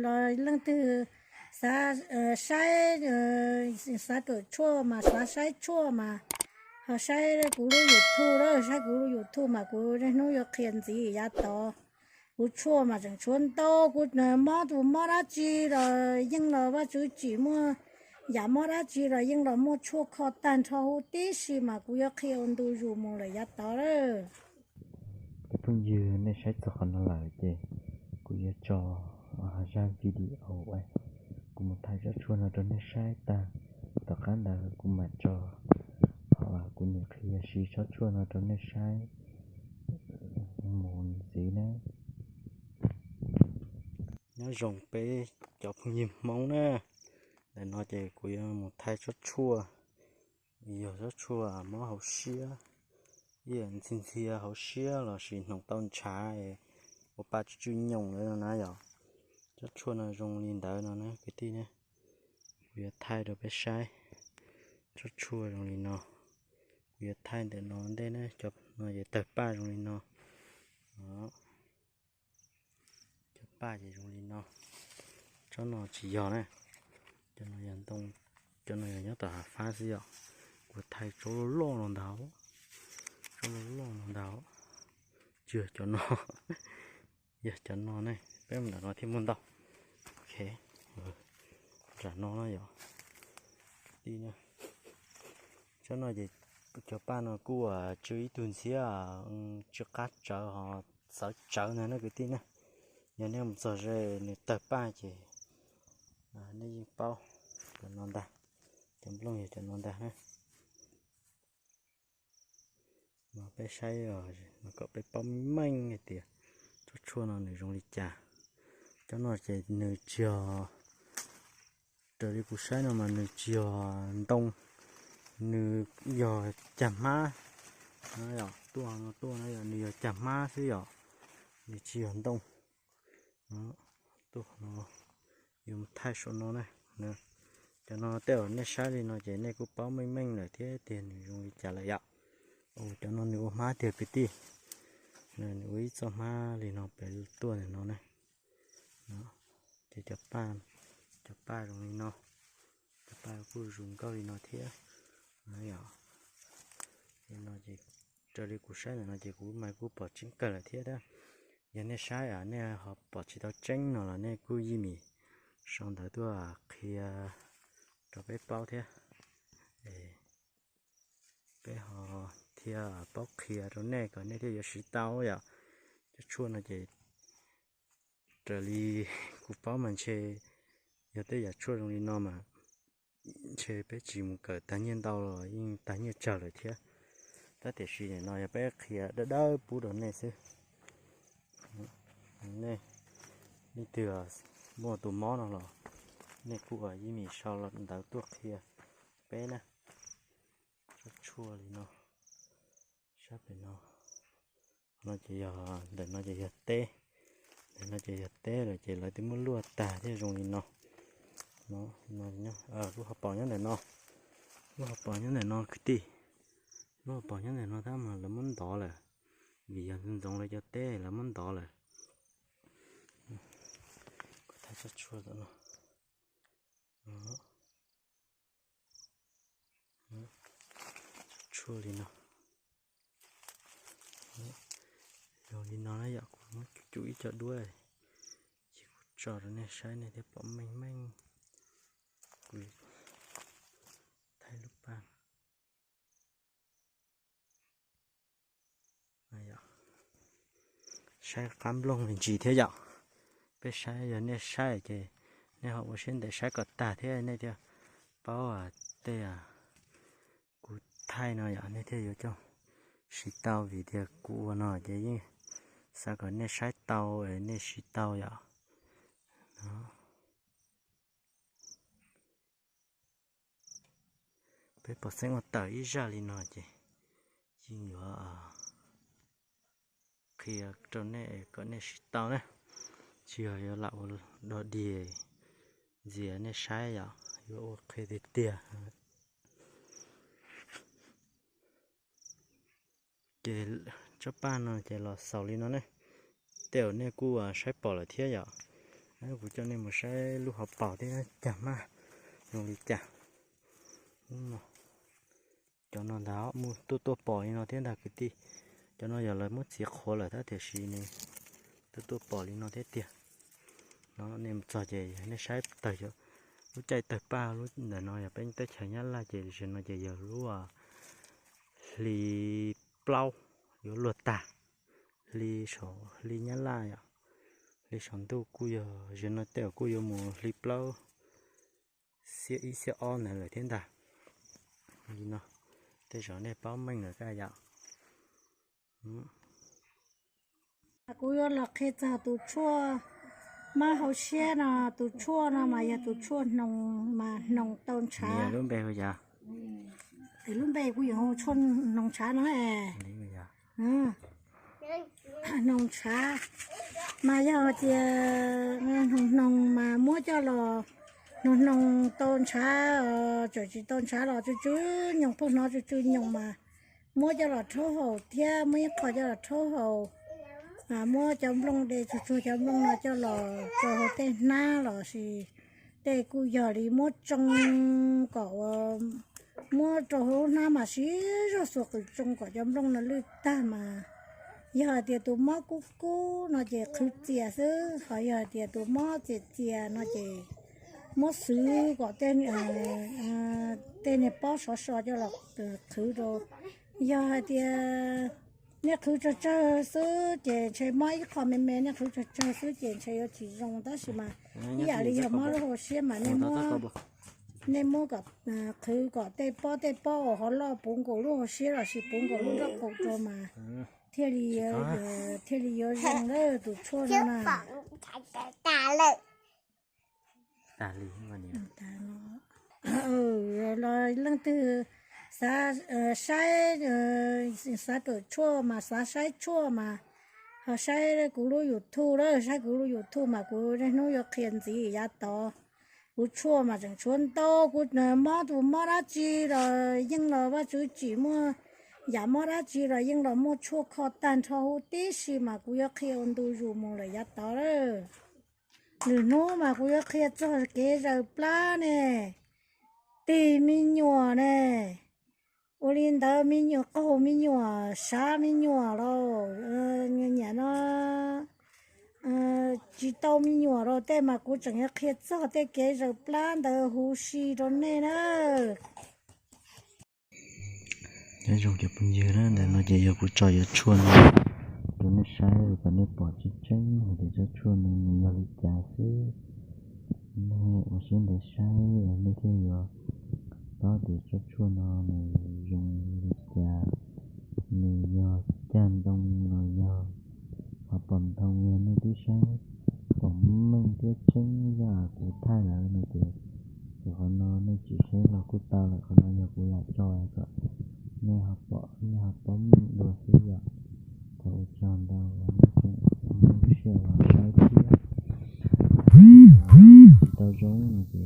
Los leej twg xav saib, xav kawm tshuaj mas xav saib tshuaj mas ho saib kuv lub YouTube lawm, saib kuv lub YouTube mas kuv niaj hnub yuav qhia ntxiv yav tod. Kuv tshuaj mas tseem tshuav ntau, kuv mob tus mob dab tsi los yeej los Vajtswv tsim muaj, yam mob dab tsi los yeej los muaj tshuaj kho tag nrho huv tib si mas kuv yuav qhia ua ntu zus mus lawm yav tod lawm. Cov phooj ywg, nej saib txog qhov no lawm ces kuv yuav tso zaj video uas kuv mus thaij tsob tshuaj no rau nej saib tag, tom qab ntawd kuv mam tso qhov kuv niam qhia siv tsob tshuaj no rau nej saib mus ntxiv na. Nyob zoo peb cov phooj ywg Hmoob na, ntawm no ces kuv yuav mus thaij tsob tshuaj, yog tsob tshuaj mob hauv siab, ib yam ntxhi ntxhi hauv siab lossis hnoos tau ntshav, ua pa tsw tsw nyoos lawm no na yom. Tsob tshuaj no zoo li ntawd no na kwv tij na. Kuv yuav thaij rau peb saib. Tsob tshuaj zoo li no. Kuv yuav thaij ntawm no ntej na, cov no ces tawg paj zoo li no. Cov paj ces zoo li no. Tsob no tsis yog na. Cov no yog ntoo, cov no yog nyob tom hav fab xwb yom. Kuv thaij tsob loj loj no ntag, tsob loj loj no ntag. Tsis yog cov no, yog cov no ne, peb mus ntawm no thiaj muaj ntau. Ok, nram no no yom. Tsob no ces cov paj no kuj tsw ib tug ntxhiab, tsw qab tsawv ho txawv tsawv ntag na kwv tij na. Yog nej mus txog ze nws tawg paj ces nej yeej paub. Cov no ntag, cov nplooj yog cov no ntag na. Mas peb saib kom peb paub meej meej hais tias tsob tshuaj no nws zoo li cas. Cov no ces nws tsis yog, raws li kuv saib no mas nws tsis yog ntoo, nws yog cag hmab. Tuaj no tuaj no yog nws yog cag hmab xwb yom, nws tsis yog ntoo. Tuaj no, yuav mus thaij saum no na. Cov no tej zaum nej saib li no ces nej kuj paub meej meej lawm thiab tias nws zoo li cas lawm yom. Cov no nws ua hmab tiag kwv tij, nws ua ib txoj hmab li no pem tuaj ntawm no na. Ces cov paj, cov paj zoo li no, cov paj kuj zoo nkauj li no thiab. Yom, li no ces raws li kuv saib ntawm no ces kuv mas kuj pom tseeb kawg lawm thiab. Yog nej saib nej ho pom tsis tau tseeb no los nej kuj yeej meem sau ntawv tuaj qhia rau peb paub thiab. Peb ho thiaj paub qhia rau nej kom nej thiaj yuav siv tau yom. Cov tshuaj no ces raws li kuv paub mas ntshe yog tej yam tshuaj zoo li no mas ntshe peb tsis mus kawm tag nyiaj ntau los yeej tag nyiaj tsawg lawm thiab. Tab tiam sis nim no yog peb qhia dawb dawb pub rau nej xwb. Nej, leej twg muaj tus mob no los nej kuj yeej meem sau ntawv tuaj qhia peb na. Tsob tshuaj li no, sab pem no, no ces yog, ntawm no ces yog teb, ntawm no ces yog teb lawm ces lawv twb muab luaj tag thiaj zoo li no. Lub hauv paus nyob ntawm no, lub hauv paus nyob ntawm no kwv tij, lub hauv paus nyob ntawm no tab mas lawv muab ntov lawm, vim yog ntxoov ntxoov lawv cov teb lawv muab ntov lawm. Kuv thaij tsob tshuaj tom no. Tshuaj li no, zoo li no na yom, kuv muab cub cub ib co duab ces kuv tso rau nej saib nej thiaj pom meej meej. Kuv thaij lub paj. Saib qab nplooj me ntsis thiab yom. Peb saib, yog nej saib ces nej ho ua siab ntev saib kom tag thiab nej thiaj paub tej kuv thaij no yom, nej thiaj yuav coj siv tau vim tias kuv ua no ces yeej xav kom nej saib tau, nej siv tau yom. Peb pom xeeb ua tawm ib zaj li no ces yeej yuav qhia rau nej kom nej siv tau na, tsis yog yuav lam ua dog dig ntxias nej saib yom, yuav ua qhia tiag tiag. Ces tsob paj no ces los xaus li no ne. Tej zaum nej kuj saib pom lawm thiab yom. Kuv coj nej mus saib lub hauv paus thiab cag hmab zoo li cas. Cov no ntag, mus tuaj tuaj pom li no thiab ntag kwv tij. Cov no yog lawv muab txiav qhuav lawm tab tiam sis nws tuaj tuaj pom li no thiab tiag. No nej mus txog ces nej saib tawg, lub caij tawg paj lub ntawm no yog peb teb chaws Nyab Laj ces zaum no ces yog lub hli plaub yuav luag tag, hli saum hli Nyab Laj yom. Hli saum ntuj kuj yog zaum no tej kuj yuav mus hli plaub xiab ib xiab ob ntawd lawm thiab ntag. Li no, tej zaum nej paub meej lawm kaj yom. Kuv yuav los qhia txog tus tshuaj mob hauv siab no, tus tshuaj no mas yog tus tshuaj hnoos mas hnoos tau ntshav. Lub npe hu yog, lub npe kuv yuav hu tshuaj hnoos ntshav no. Hnoos ntshav mas yog tias hnoos hnoos mas muab coj los, hnoos hnoos tau ntshav, txawm tsis tau ntshav los tsw tsw nyoos, pheej hnov tsw tsw nyoos mas muab coj los rhaub haus thiab muab ib qho coj los rhaub haus. Muab cov nplooj de tsuag tsuag cov nplooj no coj los rau hauv tej hnab los sis tej kuj yog li muab tsoo kom ua, muab rau hauv lub hnab mas siv zog xuas qws tsoo kom cov nplooj no lwj tag mas. Yog hais tias tus mob kub kub no ces qhwv txias xwb, ho yog hais tias tus mob txias txias no ces muab xwv kom tej niag pob sov so coj los qhwv rau. Yog hais tias nej qhwv tsawg tsawg xwb ces ntshe mob ib qho me me, nej qhwv tsawg tsawg xwb ces ntshe yuav tsis zoo, tab sis mas ib yam li yog mob lub hauv siab mas nej muab, nej muab kom qhwv kom tej pob tej pob uas ho loj puv nkaus lub hauv siab los sis puv nkaus lub nrob qaum rau mas thiaj li, thiaj li yuav zoo lawm tus tshuaj no na. Leej twg xav saib, xav kawm tshuaj mas xav saib tshuaj mas ho saib kuv lub YouTube lawm, saib kuv lub YouTube mas kuv niaj hnub yuav qhia ntxiv yav tod. Kuv tshuaj mas tseem tshuav ntau, kuv mob tus mob dab tsi los yeej los Vajtswv tsim, muaj yam mob dab tsi los yeej los muaj tshuaj kho tag nrho huv tib si mas kuv yuav qhia ua ntu zus mus lawm yav tod lawm. Lwm hnub mas kuv yuav qhia txog kev zaws plab ne, tig me nyuam ne, ua li ntawd me nyuam qaug me nyuam sav me nyuam los, niam no tsis tau me nyuam los tej mas kuv tseem yuav qhia txog tej kev zaws plab ntawd huv si rau nej na. Nyob zoo cov phooj ywg na, ntawm no ces yog kuv tso yuav tshuaj no rau nej saib kom nej pom tseeb tseeb hais tias tsob tshuaj no nws yog li cas xwb. Nej ua siab ntev saib nej thiaj yuav paub tias tsob tshuaj no nws zoo li cas, nws yog cag ntoo los yog ho pom ntoo. Yog nej twb saib pom meej thiab tseeb zaj kuv thaij lawm no ces, ces qhov no nej tsis saib los kuj tau lawm, qhov no yog kuv lam tso kom nej ho pom, nej ho paub meej dua xwb yom. Thov ua tsaug ntau uas nej tseem muaj lub sij hawm los saib thiab. Tsis tau zoo no ces